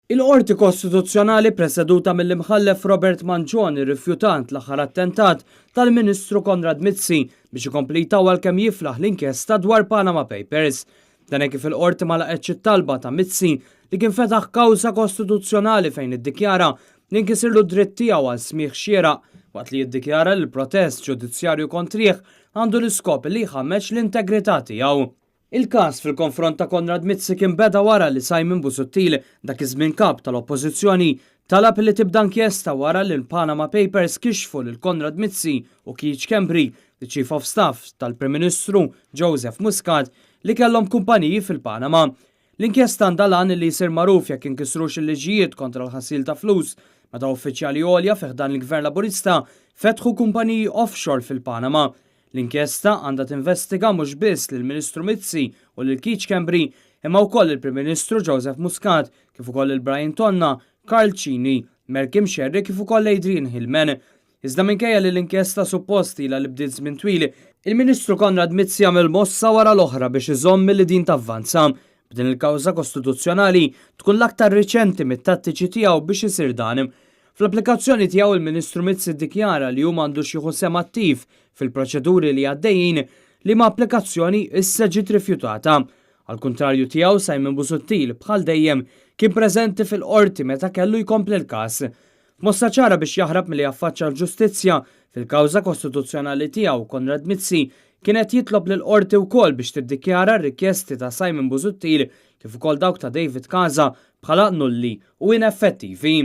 Il-Qorti Kostituzzjonali preseduta mill-Imħallef Robert Mangion irrifjutat l-aħħar attentat tal-Ministru Konrad Mizzi biex ikompli jtawwal kemm jiflaħ l-inkjesta dwar Panama Papers. Dan hekk kif il-Qorti ma laqgħetx it-talba ta' Mizzi li kien fetaħ kawża kostituzzjonali fejn iddikjara li nkisirlu d-dritt tiegħu għal smigħ xieraq waqt li jiddikjara li l-protest ġudizzjarju kontrih għandu l-iskop li jħammeġ l-integrità tiegħu. Il-każ fil-konfront ta' Konrad Mizzi kien beda wara li Simon Busuttil, dak iż-żmien kap tal-Oppożizzjoni, talab li tibda inkjesta wara li l-Panama Papers kixfu lil Konrad Mizzi u Keith Schembri, the Chief of Staff tal-Prim Ministru Joseph Muscat, li kellhom kumpaniji fil-Panama. L-inkjesta għandha l-għan li jsir magħruf jekk inkisrux il-liġijiet kontra l-ħasil ta' flus meta uffiċjali għolja fi ħdan il-Gvern Laburista fetħu kumpaniji offshore fil-Panama. L-inkjesta għandha tinvestiga mhux biss lill-Ministru Mizzi u lil Keith Schembri imma wkoll il-Prim Ministru Joseph Muscat kif ukoll il Brian Tonna, Karl Cini, Merkim Scerri kif ukoll Adrian Hillman. Iżda minkejja li l-inkjesta suppost ilha li bdiet żmien twil, il-Ministru Konrad Mizzi għamel mossa wara l-oħra biex iżomm milli din tavvanza. B'din il-kawża kostituzzjonali tkun l-aktar riċenti mit-tattiċi tiegħu biex isir dan. Fl-applikazzjoni tiegħu il-Ministru Mizzi ddikjara li hu m'għandux jieħu sehem attiv fil-proċeduri li għaddejjin liema applikazzjoni issa ġiet rifjutata. Al kuntrarju tiegħu, Simon Busuttil bħal dejjem kien preżenti fil-qorti meta kellu jkompli l-każ. Mossa ċara biex jaħrab milli jaffaċċa l-ġustizzja fil-kawża kostituzzjonali tiegħu, Konrad Mizzi kien qed jitlob lill-qorti wkoll biex tiddikjara r-rikjesti ta' Simon Busuttil kif ukoll dawk ta' David Casa bħala nulli u ineffettivi.